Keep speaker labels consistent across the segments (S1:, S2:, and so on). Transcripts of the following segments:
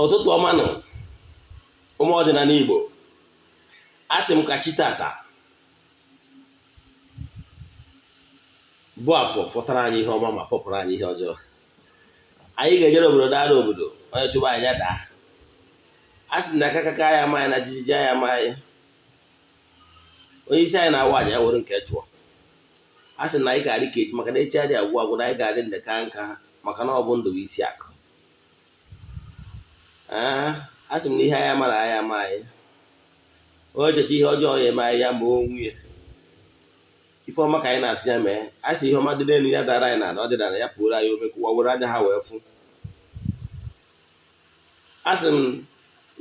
S1: Ụtụtụ ọma nụ, ụmụ ọdịnala Igbo. A sị m ka chi tata bụ afọ fọtara anyị ihe ọma ma fọpụrụ anyị ihe ọjọọ. Anyị ga-ejere obodo dara obodo, onye chụba anyị ya daa. A sị na akakaka ya ama anyị na jijiji ya ama anyị. Onye isi anyị na-awa aja ya were nke chụọ. A sị na anyị ga-adị ka echi maka na echi adịghị agwụ agwụ, na anyị ga-adị ndụ ka nka maka na ọ bụ ndụ bụ isi akụ. Ee, a sị m na ihe anyị mara anyị ama anyị. Onye cheche ihe ọjọọ ya eme anyị ya ma onwe ya. Ife ọma ka anyị na-asị ya mee. A sị ihe ọma dị n'elu ya dara anyị n'ala, ọ dị n'ala ya pụrụ anyị ome kụwa were anya ha wee fụ. A sị m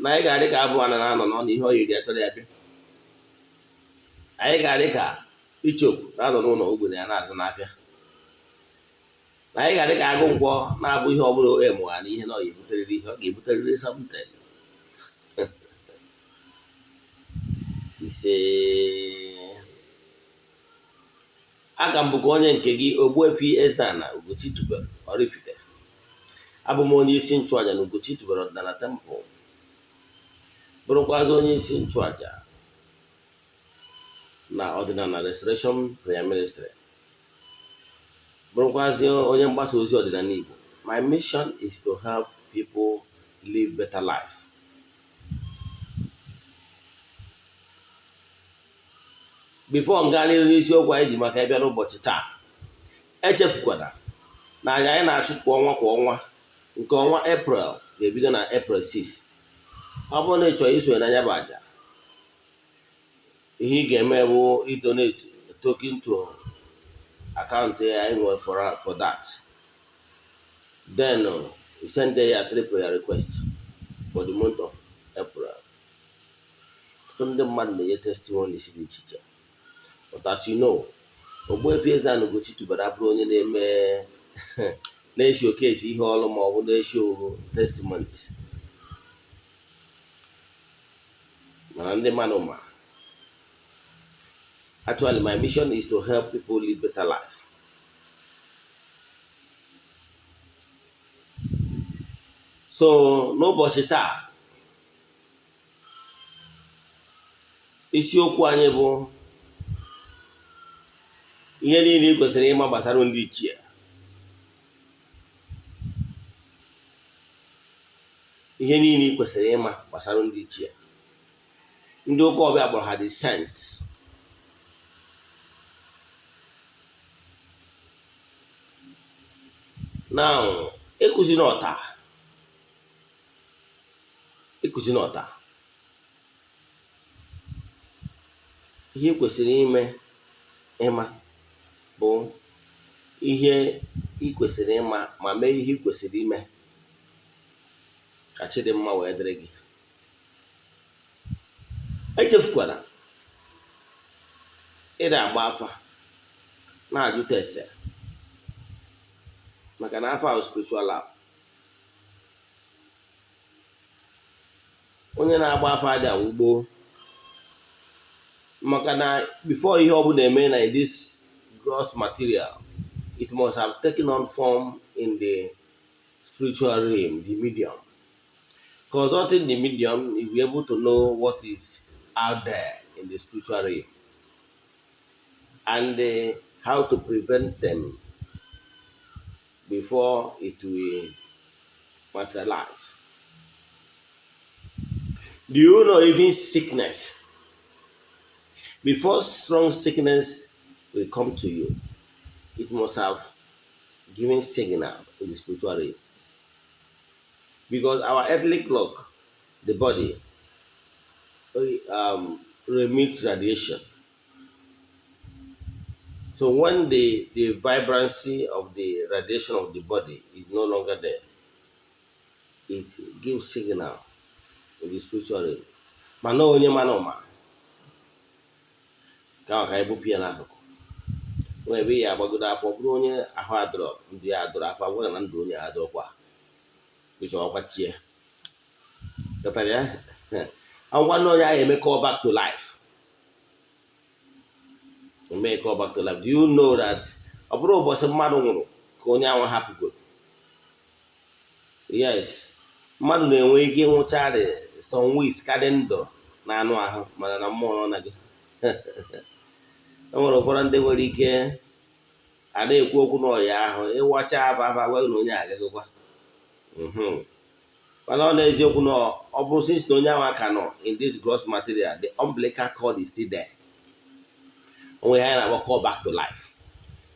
S1: na anyị ga-adị ka abụ ana na-anọ n'ọnụ ihe ọ yiri ya chọrọ ya bịa. Anyị ga-adị ka ichoku na-anọ n'ụlọ ogbenye ya na-azụ n'afịa. Na anyị ga-adị ka agụ nkwọ na-abụ ihe ọbụla o emụgha na ihe na ọ ga-ebuterịrị ihe ọ ga-ebuterịrị something. Ise, aka m bụkwa onye nke gị, Ogbuefi Eze-Ana Ugochi tubelu Oraifite. Abụ m onye isi nchụaja na Ugochi tubelu ọdịnala temple, bụrụkwazị onye isi nchụaja na ọdịnala Restoration Prayer Ministry, bụrụkwazị onye mgbasa ozi ọdịnala Igbo. My mission is to help people live better life. Before m gaa n'iru n'isiokwu anyị ji maka ịbịa n'ụbọchị taa, echefukwana na aja anyị na-achụ kwa ọnwa kwa ọnwa nke ọnwa April ga-ebido na April 6. Ọ bụrụ na ị chọrọ isonye na ya bụ aja, ihe ị ga-eme bụ idonate token to akaụntụ ya anyị nwere for that. Then you send there your three prayer request for the month of April. Ọtụtụ ndị mmadụ na-enye testimonies dị iche iche, but as you know, Ogbuefi Eze-Ana Ugochi tubelu abụrụ onye na-eme na-eshowcase ihe ọrụ ma ọ bụ na-eshow testimonies, mana ndị mmadụ ma. Actually, my mission is to help people live better life. So n'ụbọchị taa, isiokwu anyị bụ ihe niile ị kwesịrị ịma gbasara ndị ichie. Ihe niile ị kwesịrị ịma gbasara ndị ichie. Ndị ụka ọbịa kpọrọ ha the saints. Now, ịkụzi n'ọta, ịkụzi n'ọta, ihe ị kwesịrị ime ịma bụ ihe ị kwesịrị ịma ma mee ihe ị kwesịrị ime ka chi dị mma wee dịrị gị. Echefukwala ịda agba afa na-ajụta ese, maka na afa ahụ spiritual lab. Onye na-agba afa adị anwụ gboo, maka na before ihe ọbụla eme na this gross material, it must have taken on form in the spiritual realm, the medium. Consulting the medium, you will be able to know what is out there in the spiritual realm and how to prevent them before it will materialize. Do you know even sickness? Before strong sickness will come to you, it must have given signal in the spiritual realm. Because our earthly clock, the body, remits radiation. So when the vibrancy of the radiation of the body is no longer there, it gives signal in the spiritual realm. Mana onye mana ụma ka ọ ka anyị bupụ ya n'akụkụ nwee ebe ya agbagodo afọ, bụrụ onye ahụ adọrọ, ndụ ya adọrọ afọ agwa na ndụ onye adọrọkwa ịchọkwa chie ghọtara ya agwa na onye ahụ eme call back to life, eme call back to life. Do you know that ọ bụrụ ụbọchị mmadụ nwụrụ ka onye ahụ hapụgoro? Yes. Mmadụ na-enwe ike ịnwụcharị some weeks ka dị ndụ na anụ ahụ, mana na mmụọ nọ na gị. E nwere ụfọdụ ndị nwere ike a na-ekwu okwu n'ọya ahụ, ịwacha afa afa agwaghị na onye agagokwa. Mana ọ na-eziokwu na ọ bụ since na onye ahụ aka nọ in this gross material, the umbilical cord is still there. Onwe ya na-akpọ call back to life.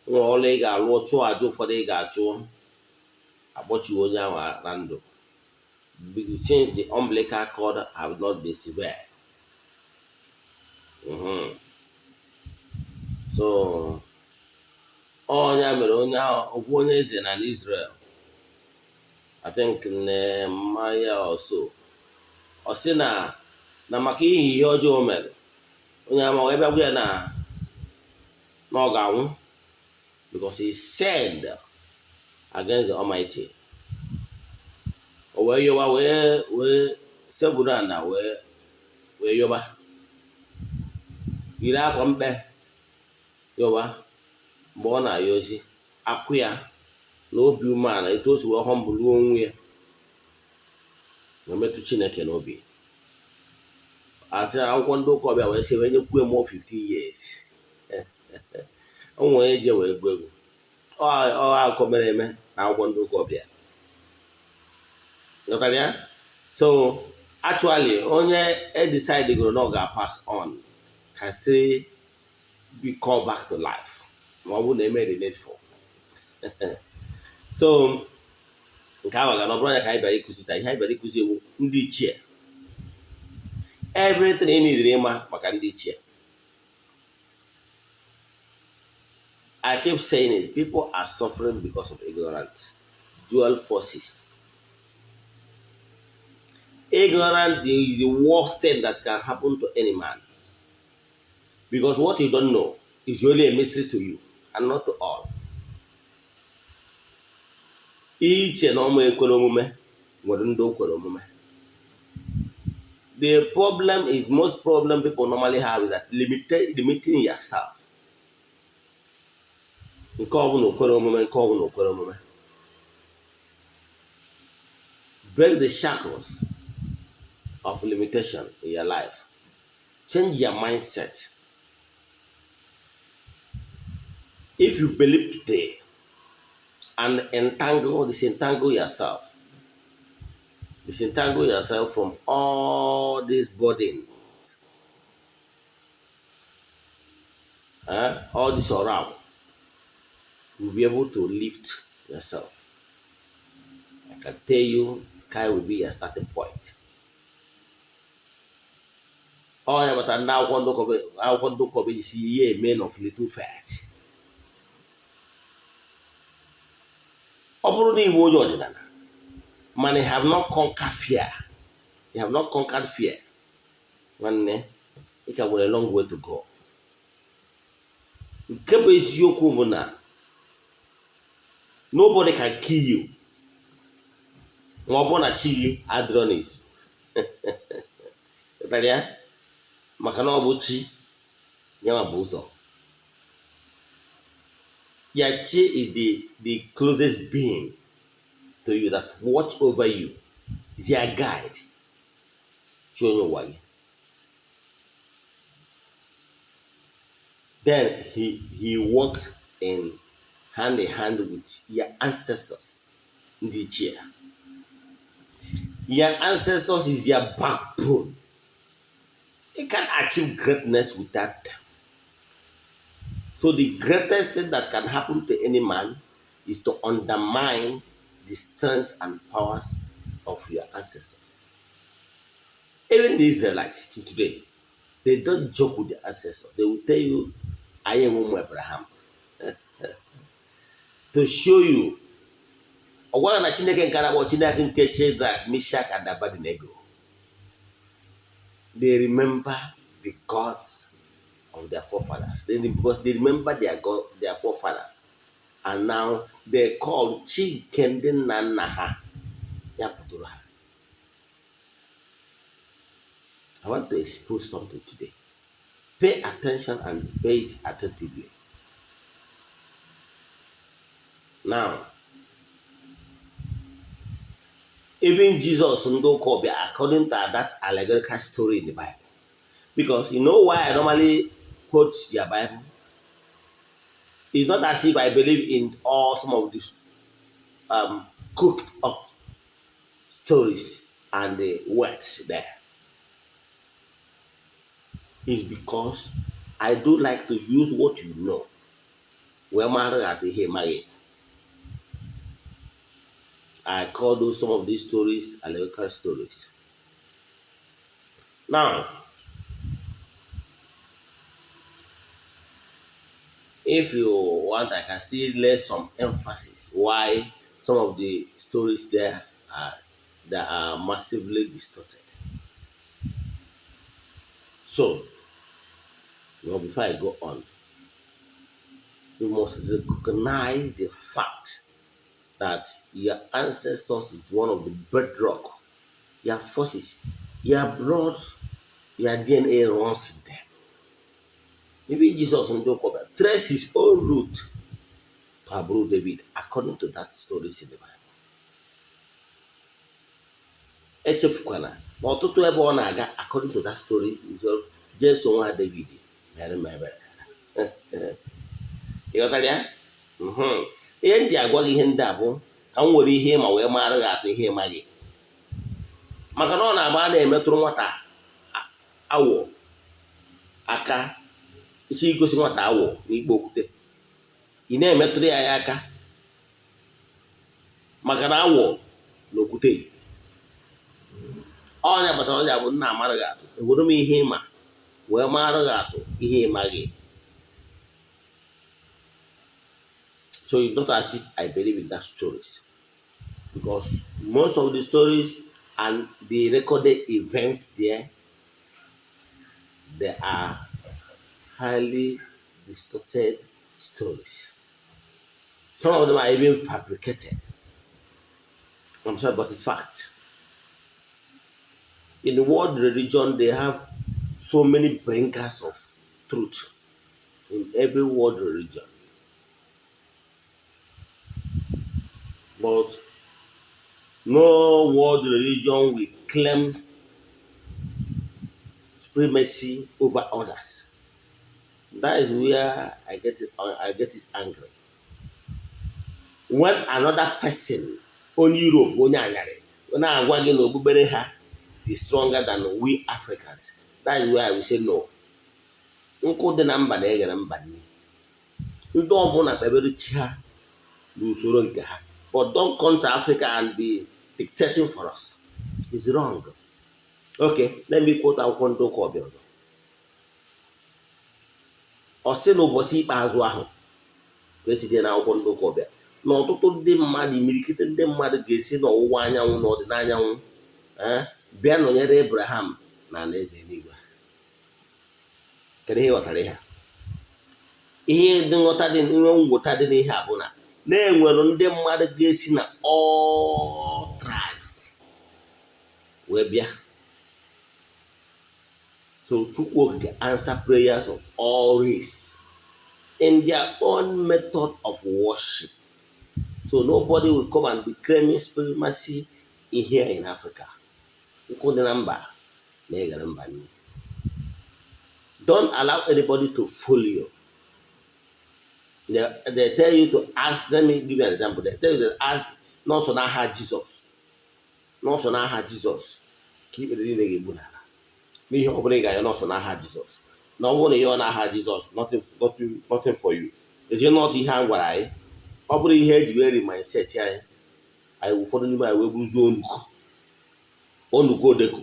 S1: Nwere ọrụ ị ga-alụ, chụọ aja ụfọdụ ị ga-achụ, akpọchiwe onye ahụ na ndụ, since the umbilical cord have not been severed. So onye mere onye ahụ okwu onye eze na Israel, I think Nehemiah or so, ọ sị na maka ihe ihe ọjọọ o mere, onye ama wee bịa gwa ya na ọ ga-anwụ because he said against the Almighty. O wee yọba, wee sekpuru ana, wee yọba, yiri akwa mkpe yọba. Mgbe ọ na-ayọ ozi akwụ ya na obi umeala, etu o si wee humble onwe ya wee metụ Chineke n'obi, asị akwụkwọ ndị ụka ọbịa wee sị wee nyekwuo mụọ 15 years. O nwere eje wee gụọ egwu. Ọ akụkọ mere eme na akwụkwọ ndị ụka ọbịa. Ghọtara ya? So actually, onye e decide goro na ọ ga-pass on can still be called back to life ma ọ bụrụ na eme the needful. So nke ahụ ga na ọ bụrụ ya ka anyị bịara ịkụzi taa. Ihe anyị bịara ịkụzi ewu ndị ichie, everything ị niile ịma maka ndị ichie. I keep saying it, people are suffering because of ignorance. Dual forces. Ignorance is the worst thing that can happen to any man. Because what you don't know is only a mystery to you and not to all. Iche na ọma ekwere omume nwere ndị o kwere omume. The problem is, most problem people normally have is that limiting yourself. Nke ọbụla okwere omume, nke ọbụla okwere omume. Break the shackles of limitation in your life. Change your mindset. If you believe today and disentangle yourself, disentangle yourself from all these burdens, all this around, you'll be able to lift yourself. I can tell you, sky will be your starting point. Ọ ya bata ndị akwụkwọ ndị ụkọbe ji si ye men of little faith. Ọ bụrụ na ịbụ onye ọdịnala mana you have not conquered fear, you have not conquered fear, nwanne, ị ka nwere long way to go. Nke bụ eziokwu bụ na nobody can kill you ma ọ bụrụ na chi gị adịrọ n'izu. Ya maka na ọ bụ chi ya bụ ụzọ ya. Chi is the closest being to you that watch over you, is your guide. Chi onye ụwa gị. Then he works in hand in hand with your ancestors, ndị ichie. Your ancestors is your backbone. You can't achieve greatness without them. So the greatest thing that can happen to any man is to undermine the strength and powers of your ancestors. Even the Israelites to today, they don't joke with their ancestors. They will tell you, I am Abraham. To show you, ọ gwaghị na Chineke nke na-akpọ Chineke nke Shadrach, Meshach, and Abednego. They remember the gods of their forefathers. Because they remember their God, their forefathers. And now they call Chi nke ndị nna nna ha ya kpụtụrụ ha. I want to expose something today. Pay attention and pay it attentively. Now, Even Jesus ndị ụka ọbịa, according to that allegorical story in the Bible. Because you know why I normally quote your Bible? It's not as if I believe in all some of these cooked up stories and the words there. It's because I do like to use what you know. Wee mara at ihe maghị. I call those some of these stories allegorical stories. Now, if you want, I can still lay some emphasis why some of the stories there are that are massively distorted. So, well, before I go on, you must recognize the fact that your ancestors is one of the bedrock, your forces, your blood, your DNA runs in them. Even Jesus ndị ụka ọbịa trace his own root to agbụrụ David according to that stories in the Bible. Echefukwana na ọtụtụ ebe ọ na-aga according to that story is Jesu nwa David mere m ebere. Ị ghọtara ya? Ihe m ji agwa gị ihe ndị a bụ ka m were ihe ma wee mara gị atụ ihe ịmaghị, maka na ọ na-agba a na-emetụrụ nwata awọ aka, ichi igosi nwata awọ n'ikpe okwute, ị na-emetụrụ ya aka, maka na awọ na okwute yi. Ọnya kpatara ọ ji abụ nna amara gị atụ, ewere m ihe ịma wee mara gị atụ ihe ịmaghị. So it's not as if I believe in that stories, because most of the stories and the recorded events there, they are highly distorted stories. Some of them are even fabricated. I'm sorry, but it's fact. In the world religion, they have so many bringers of truth in every world religion. But no world religion will claim supremacy over others. That is where I get it angry. When another person, onye Europe, onye anyarị, na-agwa gị na okpukpere ha dị stronger than we Africans, that is where I will say no. Nkụ dị na mba na-eghere mba nri. Ndị ọbụla kpebere chi ha n'usoro nke ha. But don't come to Africa and be dictating for us. It's wrong. Okay, let me quote akwụkwọ ndị ụka ọbịa ọzọ. Ọ sị na ụbọchị ikpeazụ ahụ ka esi dị n'akwụkwọ ndị ụka ọbịa na ọtụtụ ndị mmadụ, imirikiti ndị mmadụ ga-esi n'ọwụwa anyanwụ na ọdịda anyanwụ bịa nọnyere Abraham na alaeze eluigwe. Kedu ihe ghọtara ihe a? Ihe dị nghọta dị, ihe ngwụta dị n'ihe a bụ na na-enwere ndị mmadụ ga-esi na all tribes wee bịa. So Chukwu Okike answer prayers of all race in their own method of worship. So nobody will come and be claiming supremacy in here in Africa. Nkụ dị na mba na-eghere mba nri. Don't allow anybody to fool you. They tell you to ask, let me give you an example. They tell you to ask n'ọsọ n'aha Jizọs. N'ọsọ n'aha Jizọs ka ikpere niile ga-egbu n'ala. N'ihe ọ bụla ị ga-anya n'ọsọ n'aha Jizọs. Na ọ bụrụ na ihe ọ n'aha Jizọs, nothing, nothing, nothing for you. Eji not ihe a gwara anyị. Ọ bụrụ ihe eji wee mindset anyị, anyị ụfọdụ n'ime anyị wee bụrụzie onuku. Onuku odeko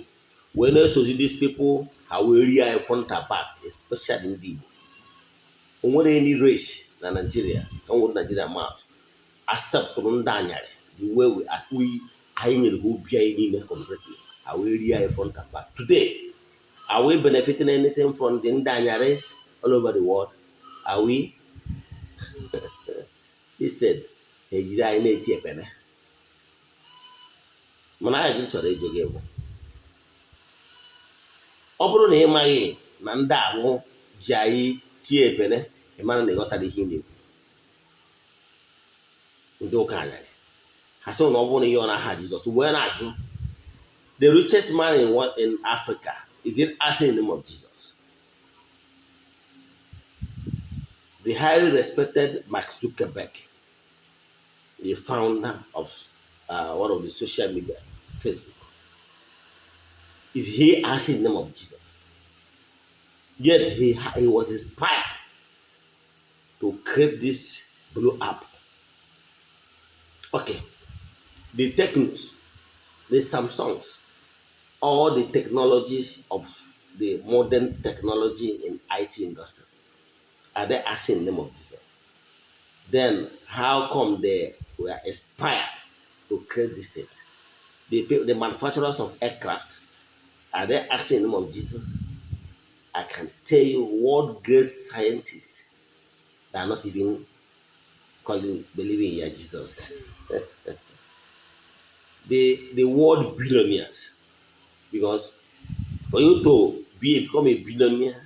S1: wee na-esozi these people, ha wee rie anyị front and back, especially ndị Igbo. O nwere any race na Nigeria, ka m were Nigeria mouth, acceptụrụ ndị anyarị the way we anyị nyere ha obi anyị niile completely, ha wee rie anyị front and back. Today, are we benefiting anything from the ndị anyaris all over the world? Are we? Instead, ha ejiri anyị na-eti ekpere. Mana anyị chọrọ ịjụ gị bụ, ọ bụrụ na ị maghị na ndị ahụ ji anyị tie ekpere, ị mara na ị ghọtara ihe ị na-ekwu. Ndị ụka anyarị ha Ha sị na ọ bụrụ na ihe ọ n'aha Jizọs wee na-ajụ, the richest man in what in Africa, is it asking in the name of Jesus? The highly respected Mark Zuckerberg, the founder of one of the social media, Facebook, is he asking in the name of Jesus? Yet he was inspired to create this blue app. Okay, the Technos, the Samsungs, all the technologies of the modern technology in IT industry, are they asking in the name of Jesus? Then how come they were inspired to create these things? The manufacturers of aircraft, are they asking in the name of Jesus? I can tell you what great scientists that are not even calling, believing in your Jesus. The world billionaires, because for you to become a billionaire,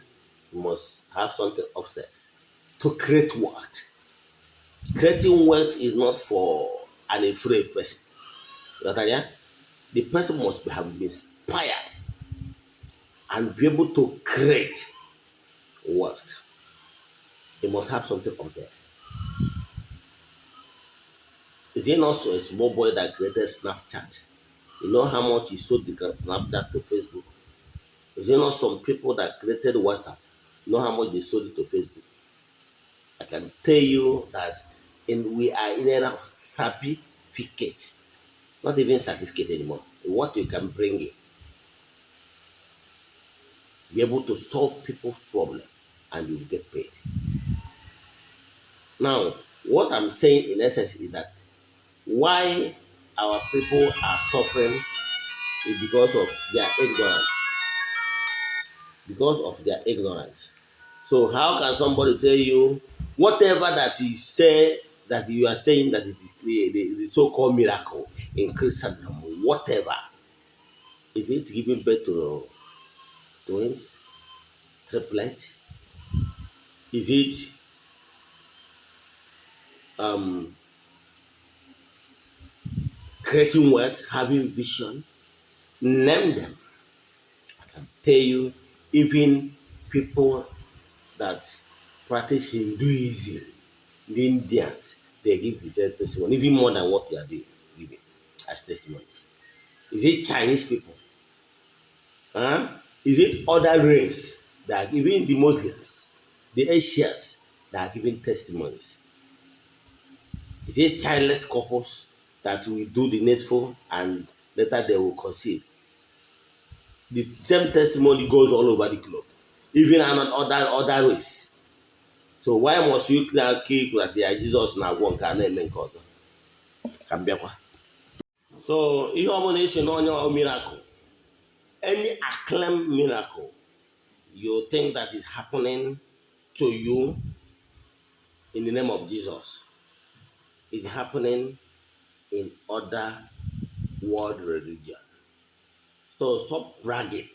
S1: you must have something upstairs to create wealth. Creating wealth is not for an afraid person. You understand, yeah? The person must have been inspired and be able to create wealth. He must have something up there. Is it not a small boy that created Snapchat? You know how much he sold the Snapchat to Facebook? Is it not some people that created WhatsApp? You know how much they sold it to Facebook? I can tell you that we are in a certificate, not even certificate anymore. What you can bring in, be able to solve people's problem, and you will get paid. Now, what I'm saying in essence is that why our people are suffering is because of their ignorance. Because of their ignorance. So how can somebody tell you whatever that you say that you are saying that is the so-called miracle in Christendom, whatever? Is it giving birth to twins, triplets? Is it creating wealth, having vision? Name them. I can tell you, even people that practice Hinduism, the Indians, they give the testimony, even more than what we are doing, giving as testimonies. Is it Chinese people? Huh? Is it other race that are giving the Muslims, the Asians that are giving testimonies? Is it childless couples that will do the needful and later they will conceive? The same testimony goes all over the globe, even other race. So why must you now keep that ya Jesus na-agwọ nke a na-eme nke ọzọ? Ka m bịakwa. So ihe ọbụla esi n'onye miracle, any acclaimed miracle you think that is happening to you in the name of Jesus is happening in other world religion. So stop bragging.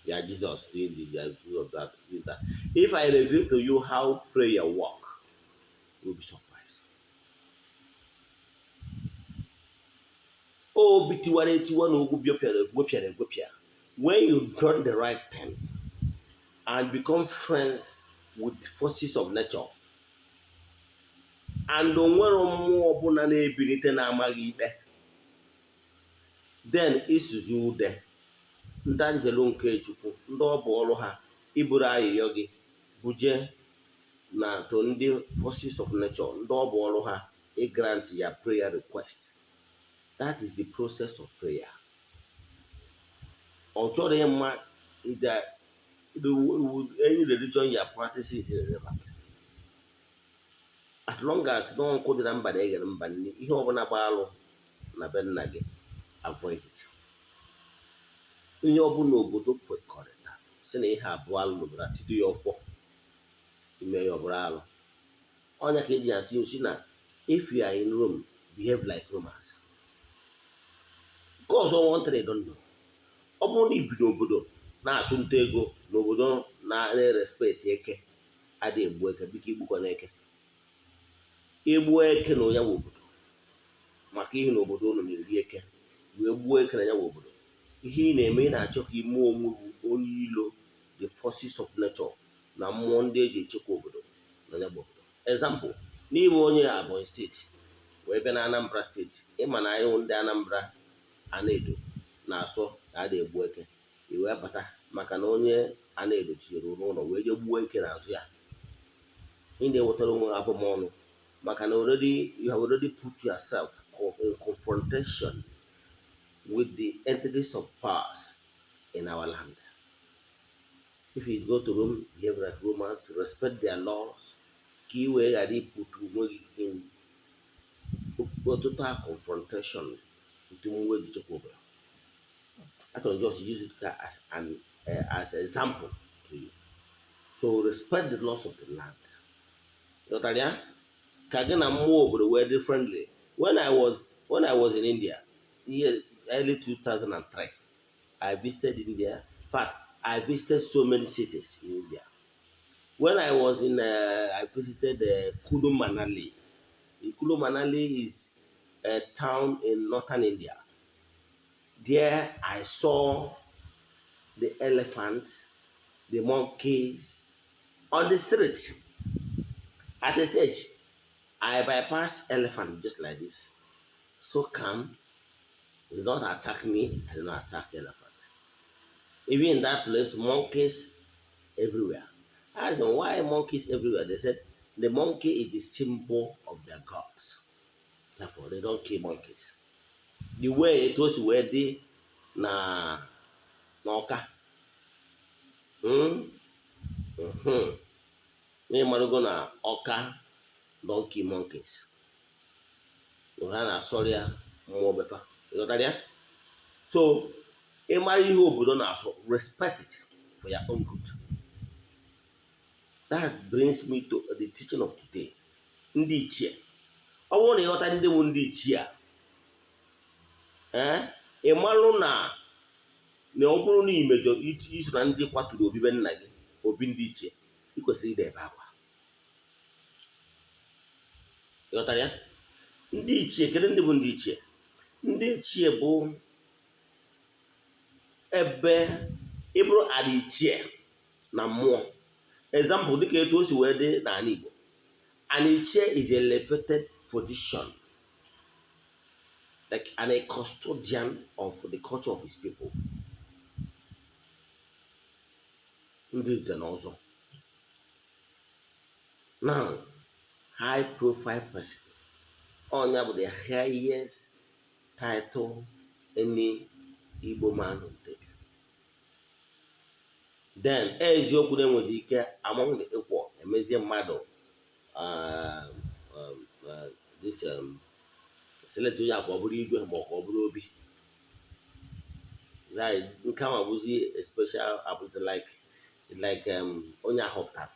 S1: Yeah, Jesus doing this, yeah, do that, do that. If I reveal to you how prayer work, you'll be surprised. Oh, bitiwara etiwa na ugwu bịọpịara egwepịara egwepịa. When you done the right thing and become friends with the forces of nature, and onwere mmụọ ọbụla na-ebilite na-amaghị ikpe, then isuzu ude ndị anjelu nke Chukwu, ndị ọ bụ ọrụ ha iburu ayịyọ gị buje na to ndị forces of nature, ndị ọ bụ ọrụ ha ịgrant ya prayer request. That is the process of prayer. Ọ chọrọ ịma any religion you are practicing is irrelevant. As long as no nkụ dị na mba na-eghere mba nri, ihe ọbụla bụ alụ na be nna gị, avoid it. Ihe ọbụla obodo kwekọrịta si na ihe abụọ alụ n'obodo, atido ya ọfọ ime ya ọbụla alụ. Ọnya ka eji atụ si na if you are in Rome, behave like Romans. Nke ọzọ, one thing I don't know, ọ bụrụ na ibi n'obodo na-achụ nta ego, n'obodo na-respect eke, adịghị egbu eke, biko igbukwana eke. Igbuo eke na onye nwe obodo, Maka ihe na obodo unu na-eri eke, wee gbuo eke na ya nwe obodo. Ihe ị na-eme, ị na-achọ ka ime onwe gị onye ilo the forces of nature na mmụọ ndị eji echekwa obodo na ya bụ obodo. Example, n'ịbụ onye Ebonyi Steeti wee bịa na Anambra Steeti, ịma na anyị ndị Anambra Anaedo na-asọ ka a na-egbu eke, i wee bata maka na onye Anaedo tinyere n'ụlọ wee jee gbuo eke n'azụ ya, ị na-ewetara onwe gị abụmọnụ, maka na already you have already put yourself in confrontation with the entities of powers in our land. If you go to Rome, behave like Romans, respect their laws, ka ị wee ghara iput onwe gị in total confrontation with mmụọ eji chekwa obodo. I can just use it as an example to you. So respect the laws of the land. Ghọtara ya? Ka gị na mmụọ obodo wee dị friendly. When I was in India, year early 2003, I visited India. In fact, I visited so many cities in India. When I was in, I visited Kulu Manali. Kulu Manali is a town in northern India. There I saw the elephants, the monkeys on the street. At the stage, I bypassed elephant just like this. So calm. They did not attack me. I did not attack elephant. Even in that place, monkeys everywhere. I asked them, "Why monkeys everywhere?" They said the monkey is the symbol of their gods. Therefore, they don't kill monkeys. The way it was wee dị na n'Ọka, N'ịmarụgo na Ọka don't kill monkeys. Ha na-asọrọ ya mmụọ befa. Ịghọtara ya? So ịmara ihe obodo na-asọ, respect it for your own good. That brings me to the teaching of today. Ndị ichie. Ọ bụrụ na ịghọta ndị bụ ndị ichie a, ee, ị malụ na ọ bụrụ na imejọ, iso na ndị kwaturu obibe nna gị, obi ndị ichie, ị kwesịrị ide ebe akwa. Ịghọtara ya? Ndị ichie, kedu ndị bụ ndị ichie? Ndị ichie bụ ebe ịbụrụ ala ichie na mmụọ. Example, dịka etu o si wee dị n'ala Igbo, an ichie is a elevated position, like a custodian of the culture of his people. Ndị nze na ọzọ. Now, high profile person, ọnya bụ the highest title any Igbo man will take. Then eziokwu na-enwezi ike among the equal, emezie mmadụ this select onye ka ọ bụrụ igwe ma ọ ka ọ bụrụ obi. Nke ahụ bụzi a special appointment, like onye ahọpụtara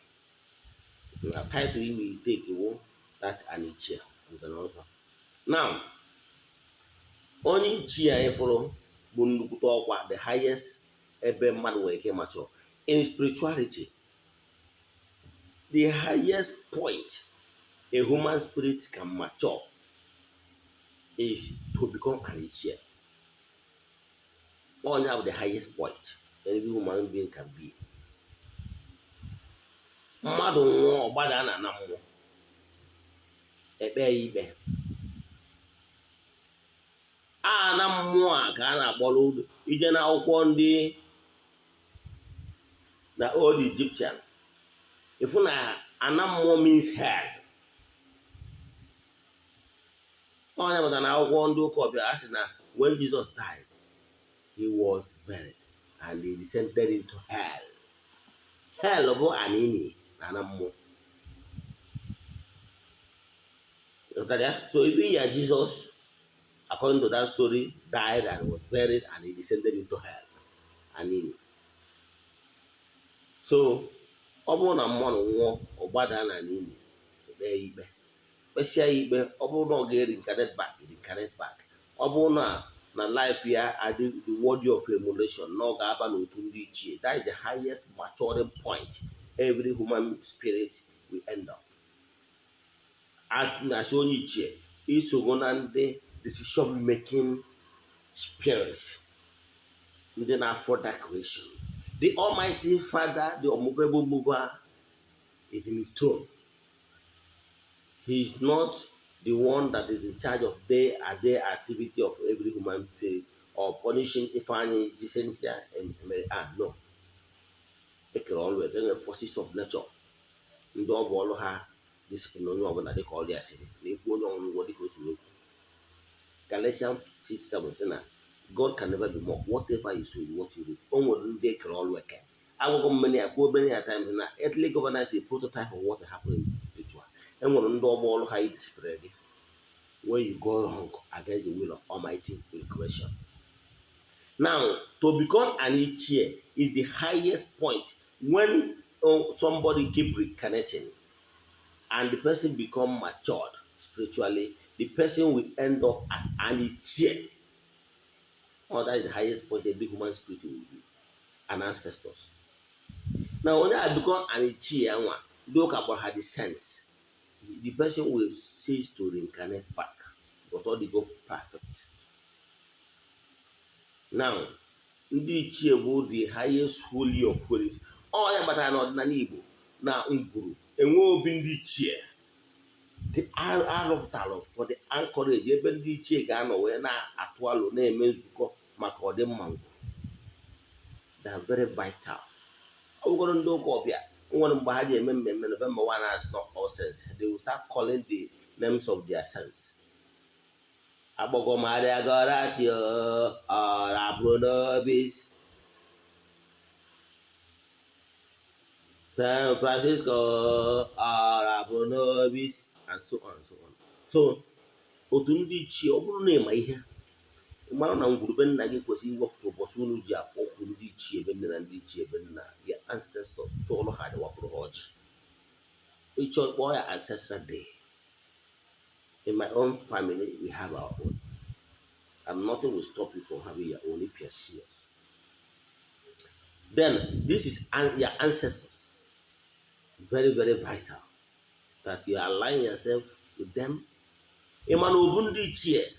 S1: na title you will take wo that an ichie, nze na ọzọ. Now, onye ichie anyị fụrụ bụ nnukwute ọkwa, the highest ebe mmadụ nwere ike ịmachọ in spirituality. The highest point a human spirit can mature is to become an ichie. Onye bụ the highest point any human being can be. Mmadụ nwụọ, ọgbada na ana mmụọ, ekpe ya ikpe. A na mmụọ a ka a na-akpọrọ ije na akwụkwọ ndị na old Egyptian, ịfụ na ana mmụọ means hell. Onye pụtara na akwụkwọ ndị ụka ọbịa, a sị na when Jesus died, he was buried and he descended into hell. Hell bụ anini na ana mmụọ. So even ya Jesus, according to that story, died and was buried and he descended into hell, anini. So ọ bụrụ na mmadụ nwụọ, ọ gbadaa na anini, ekpe ya ikpe, kpesịa ya ikpe. Ọ bụrụ na ọ ga-reincarnate back, reincarnate back. Ọ bụrụ na life ya adị the worthy of emulation, na ọ ga-aba n'otu ndị ichie. That is the highest maturing point every human spirit will end up. Na-asị onye ichie isogo na ndị decision making spirits, ndị na-afọ that creation. The Almighty Father, the unmovable mover, is in his throne. He is not the one that is in charge of day and day activity of every human spirit or punishing Ifeanyi, Cynthia, and Mary Ann. No. Ekere ọrụ eke, forces of nature ndị ọ bụ ọrụ ha discipline onye ọbụla dịka ọrụ ya siri na ekwu onye ọnwụgwọ dịka o si ekwu. Galatians 6:7 sị na God can never be mocked. Whatever you sow is what you reap. O nwere ndị ekere ọrụ eke. Agwụgwọ mmeni ya kwuo many a times na earthly governance is a prototype of what happened in the spiritual. Enwere ndị ọgbọ ọrụ ha discipline gị when you go wrong against the will of Almighty in creation. Now, to become an Ichie is the highest point when somebody keep reconnecting and the person become matured spiritually, the person will end up as an Ichie. Oh, that is the highest point every human spirit will be, an ancestors. Now, when I become an Ichie, anwa, ndị ụka kpọrọ ha the saints. The person will cease to reincarnate back because all they go perfect. Now, ndị ichie bụ the highest holy of holies. Ọ ya kpatara na ọdịnala Igbo na ngwuru enwe obi ndị ichie the arụpụtara for the anchorage, ebe ndị ichie ga-anọ wee na-atụ alo, na-eme nzukọ maka ọdịmma ngwuru. They are very vital. Ọ bụgoro ndị ụka ọbịa nwere mgbe ha ji eme mmemme November 1 as not all saints, they will start calling the names of their saints. Agbọgọ Maria Goretti, ora pro nobis, San Francisco, ora pro nobis, and so on and so on. So otu ndị ichie, ọ bụrụ na ịma ihe mara na ngwurube nna gị kwesịrị iwepụta ụbọchị unu ji akpọ okwu ndị ichie ebe nne na ndị ichie ebe nna, your ancestors, chụọrọ ha aja, wapụrụ ha ọjị, ịchọ kpọọ ya ancestral day. In my own family, we have our own, and nothing will stop you from having your own if you're serious. Then this is your ancestors, very very vital that you align yourself with them. Ịma na obu ndị ichie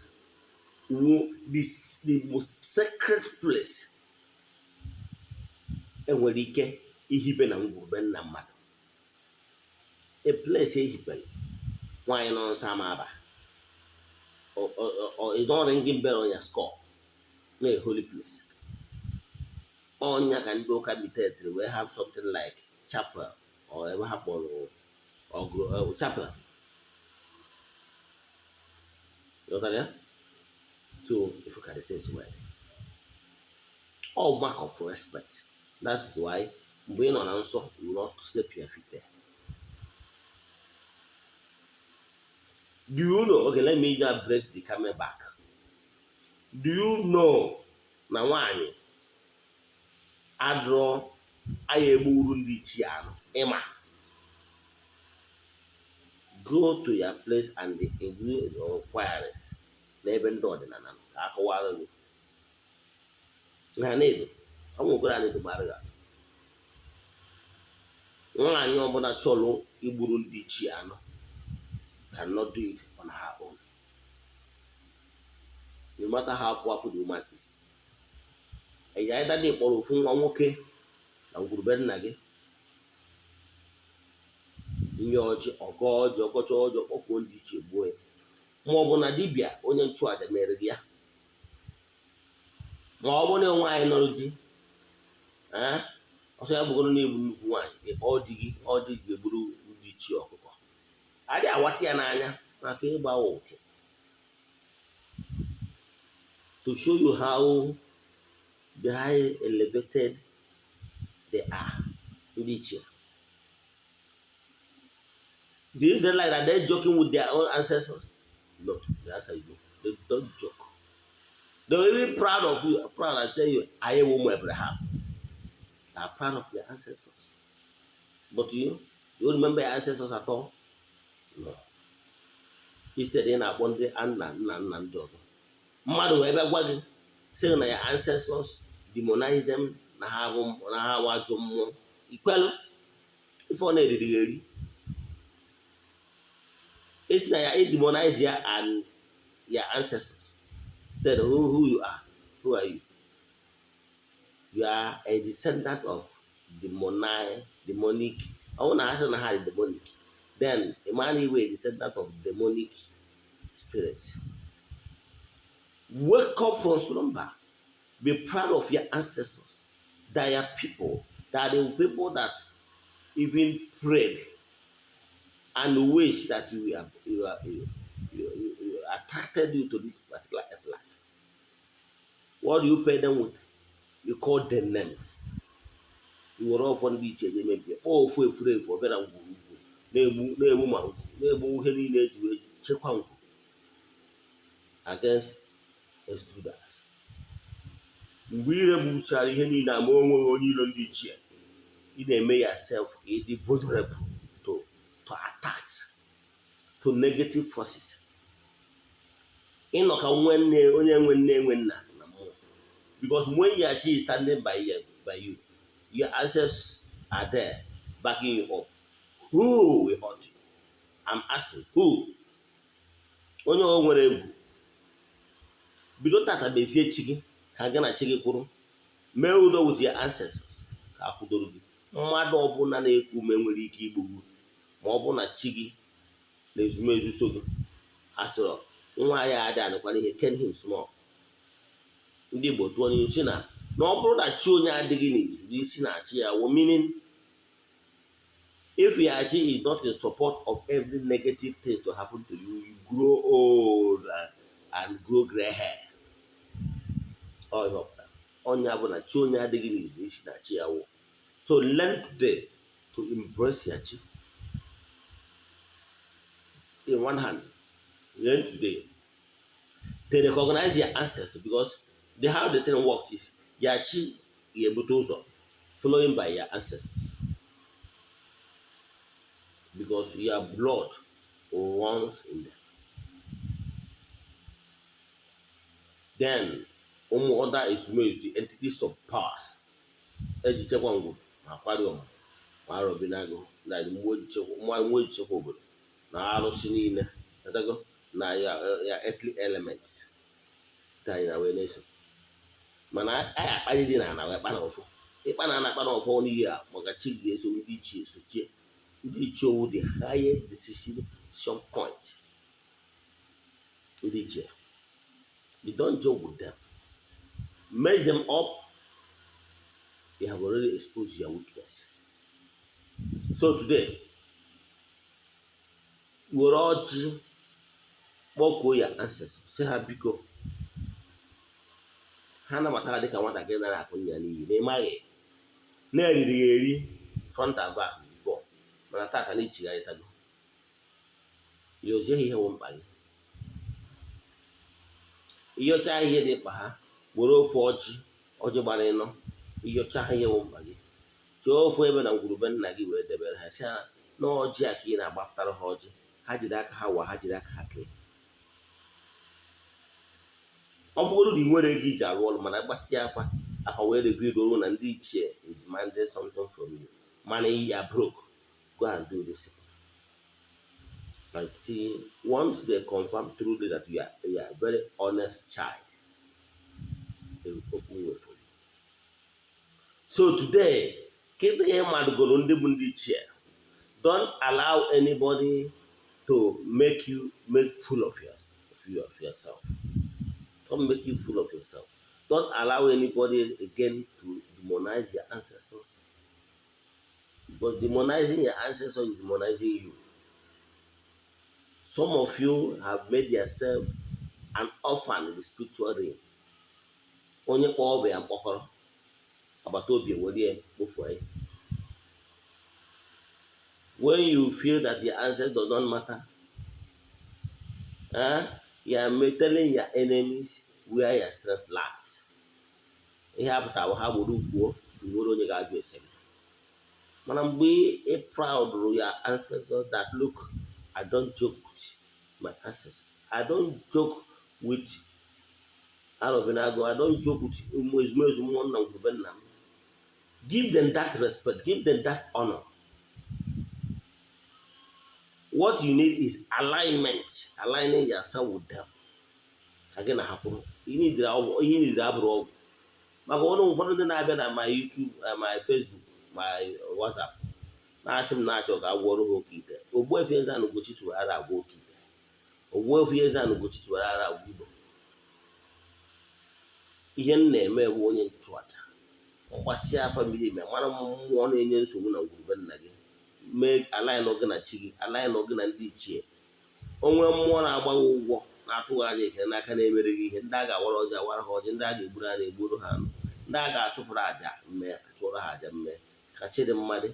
S1: wu the most sacred place enwere ike ihibe na ngwurube nna mmadụ, a place ehibere nwaanyị nọ nsọ ama aba or is not ringing bell on your skull na a holy place. Ọnya ka ndị ụka bitetiri wee have something like chapel or ebe ha kpọrọ ọgụ chapel. Ghọtara ya? So if you carry things well, all mark of respect. That is why mgbe ị nọ na nsọ, you will not step your feet there. Do you know? Okay, let me just break the camel back. Do you know na nwaanyị adụrọ aya egburu ndị ichie anụ? Ịma, go to your place and do your inquiries n'ebe ndị ọdịnala nọ ka akọwara gị na na-edo ọnwegoro a na-edo gbara gị atụ. Nwaanyị ọbụla chọrọ igburu ndị ichie anụ cannot do it on her own, no matter how powerful the woman is. Eya ịda dị kpọrọ ofu nwa nwoke na ngwurube nna gị nye ọjị, ọgọ ọjị, ọkọcha ọjị, ọkpọkwuo ndị ichie, gbuo ya, ma ọ bụ na dibịa onye nchụaja mere gị ya, ma ọ bụrụ na nwaanyị nọrọ di, ọsọ ya bụgoro na-egbu nnukwu nwaanyị, ọ dị gị ọ dị gị egburu ndị ichie ọkụkọ, adịghị awata ya n'anya maka ịgba ụchụ. To show you how the high elevated they are, ndị ichie. The Israelites, are they joking with their own ancestors? No, the answer is no. They don't joke. They will be proud of you. Proud, I tell you, I am ụmụ Abraham. They are proud of their ancestors. But you remember your ancestors at all? No. Instead, ị na-akpọ ndị nna nna nna ndị ọzọ. Mmadụ wee bịa gwa gị sị na your ancestors demonize them, na ha bụ na ha bụ ajọ mmụọ, ikwelu ife ọ na-eriri eri esi na ya demonize ya and your ancestors. Then who you are? Who are you? You are a descendant of demonic. Ọ bụrụ na ha sị na ha dị demonic, then a man iwe a descendant of demonic spirits. Wake up from slumber. Be proud of your ancestors. They are people. They are the people that even prayed and wish that you are you are you, you, you, you attracted you to this particular earth life. What do you pay them with? You call them names. I were ọfọ ndị iche ga emebie kpọọ ofu efuru efu ọbịa na ngwurugwu na-egbu na-egbu ma ngwu na-egbu ihe niile eji wee chekwa ngwu against intruders. Mgbe ire gbuchara ihe niile ama onweghị onye iro ndị ichie, ị na-eme yourself ka ị dị vulnerable to attacks, to negative forces. Ịnọ ka nwanne onye nwe nne nwe nna na mmụọ, because when your chi is standing by you, your ancestors are there backing you up. Who will hurt you? I'm asking, who? Onye o nwere egwu, bido tata mezie chi gị ka gị na chi gị kwụrụ, mee udo with your ancestors ka akwụdoro gị. Mmadụ ọbụla na-eku ume nwere ike igbu gị ma ọ bụ na chi gị na ezumezu so gị. Asịrọ nwa ya adị anụkwana ihe, ken him small. Ndị Igbo tụọ n'ihu si na ọ bụrụ na chi onye adịghị n'izu n'isi na-achị ya wụ, meaning if your chi is not in support of every negative things to happen to you, you grow old and grow gray hair. Ọ ihe ọ pụtara. Ọnya bụ na chi onye adịghị n'izu n'isi na-achị ya wụ. So learn today to embrace your chi. In one hand, learn today to recognize your ancestors, because the how the thing works is your chi ga-ebute ụzọ, following by your ancestors, because your blood runs in them. Then ụmụ other ezumezu, the entities of powers eji chekwa ngwuru ma kwari ọmụmụ ma arọbinagụ na mmụọ eji chekwa obodo na arụsị niile etago na ya earthly elements dị anyị na wee na-eso. Mana anyị akpali dị na ana wee kpa na ọfọ ịkpa na ana akpa na ọfọ n'ihi a maka chi ga-eso ndị ichie sochie ndị ichie owu, the highest decision point. Ndị ichie, you don't joke with them. Mess them up, you have already exposed your weakness. So today, were ọjị kpọkuo ya ancestors, sị ha biko, ha nabatara dịka nwatakịrị nara akụ ya n'iyi na ịmaghị na-eriri ya eri front and back before, mana tata na ichigharịtago yozie ha ihe wụ mkpa gị. Ịyọcha ihe dị mkpa ha, were ofe ọjị, ọjị gbara ịnọ, ịyọcha ha ihe wụ mkpa gị, chọọ ofu ebe na ngwurube nna gị wee debere ha, sị ha na ọjị a ka ị na-agbapụtara ha ọjị, ha jiri aka ha wa, ha jiri aka ha kee. Ọ bụrụ na ị nwere ego iji arụ ọrụ, mana gbasịa afa, afa wee reveal na ndị ichie is demanding something from you, mana you are broke, go and do this and see. Once they confirm truly that you are a very honest child, they will open way for you. So today, kedu ihe mmadụ goro ndị bụ ndị ichie? Don't allow anybody to make you make fool of yourself. Don't make you fool of yourself. Don't allow anybody again to demonize your ancestors, because demonizing your ancestors is demonizing you. Some of you have made yourself an orphan in the spiritual realm. Onye kpọọ ọbụ ya mkpọkọrọ agbata obi ewere ya kpofuo ya. When you feel that your ancestors does not matter, you are telling your enemies where your strength lies. Ihe apụtawa ha gburu kwuo nwere onye ga-ajụ ese gị. Mana mgbe ị proud your ancestors that look, I don't joke with my ancestors, I don't joke with Arobinago, I don't joke with ezumezu mmụọ nna ngwurube nna m. Give them that respect, give them that honor. What you need is alignment, aligning yourself with them ka gị na ha kwụrụ. Ihe nidiri abụrụ ọgwụ, maka ọnụ ụfọdụ ndị na-abịa na my YouTube, my Facebook, my WhatsApp, na-asị m na-achọ ka agwọrọ ha oke ite. Ogbuefi Eze-Ana Ugochi tụwara agwọ oke ite, Ogbuefi Eze-Ana Ugochi tụwara agwọ Igbo. Ihe m na-eme bụ onye nchụaja mgbasịa afa miri emi, mara mmụọ na-enye nsogbu na ngwurube nna gị, mee align gị na chi gị, align gị na ndị ichie. Onwe mmụọ na-agba gị ụgwọ, na-atụghị anya ekele n'aka, na-emere gị ihe. Ndị a ga-awara ọjị, awara ha ọjị. Ndị a ga-egburu anụ, egburu ha anụ. Ndị a ga-achụpụrụ àjà mme, achụrụ ha àjà mme ka chi dị mmadụ.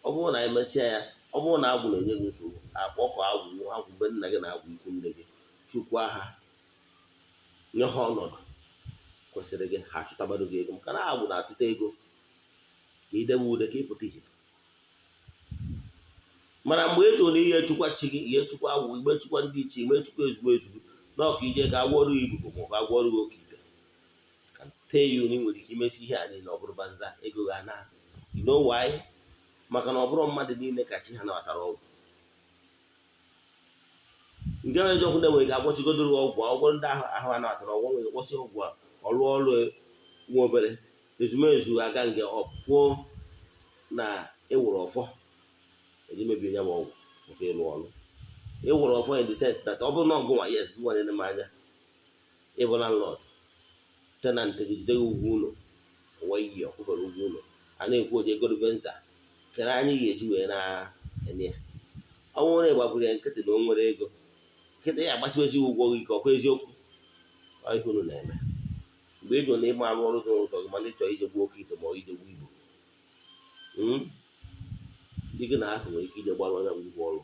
S1: Ọ bụrụ na emesịa ya, ọ bụrụ na agwụ na-enye gị nsogbu, akpọkọ agwụ, agwụ be nna gị na agwụ ikwu nne gị, chukwa ha, nye ha ọnọdụ kwesịrị gị, ha achụtabado gị ego, maka na agwụ na-atụta ego ka idebe ude ka ịpụta ihe. Mana mgbe e jụrụ na ihe chukwa chi gị, ihe chukwa agwụ, igbe chukwa ndị ichie, igbe chukwa ezugbo ezugbo na ọka ije ka agwọrụ gị ibubo ma ọ bụ agwọrụ gị oke ite ka tee ya, unu nwere ike imesi ihe a niile, ọ bụrụ banza, ego ga na. You know why? Maka na ọ bụrụ mmadụ niile ka chi ha nabatara ọgwụ. Nke bụ eziokwu, na enwere ike agwọchigodoro ọgwụ, ọgwụ ndị ahụ ahụ anabatara ọgwụ nwere kwụsị ọgwụ a, ọrụ ọrụ nwa obere ezumezu aga nge ọ pụọ na ịwụrụ ọfọ eji mebie ya bụ ọgwụ, kwụsị ịlụ ọrụ. Ịwụrụ ọfọ in the sense that ọ bụrụ na ọgụ nwa, yes, gị nwanne m anya, ịbụ landlord, tenant gị jide gị ụgwọ ụlọ ụwa iyi, ọkwụbara ụgwọ ụlọ, a na-ekwu oji ego venza kere anyị ga-eji wee na-enye ya. Ọ bụrụ na ị gbagburu ya nkịtị na o nwere ego nkịtị ya agbasiwezi ụgwọ gị ka ọkwa eziokwu. Ọ ihe unu na-eme mgbe ị jụrụ na ịma arụ ọrụ dị n'ụtọ gị, mana ị chọrọ ije gbuo oke ite ma ọ ije gbuo igbo, ndị gị na ahụ nwere ike ije gbara onye ụgwọ ọrụ,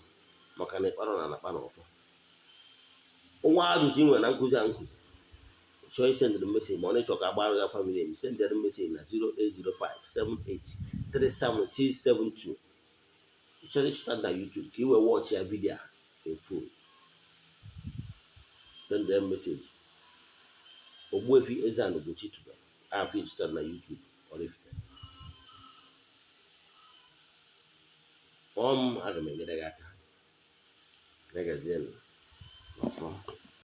S1: maka na ịkpara na anakpa na ọfọ. Nwa ajụjụ ị nwere na nkụzi a nkụzi, chọọ isendịrị message, ma ọ na-ịchọ ka agbara gị family m, sendịrị message na 08057837672. Ị chọrọ ịchọta na YouTube ka ị wee watch ya video a in full, send them message, Ogbuefi Eze-Ana Ugochi tubelu afọ ịchọtara na YouTube Oraifite. Kpọọ m, aga m enyere gị aka. Gazie n'ọfọ.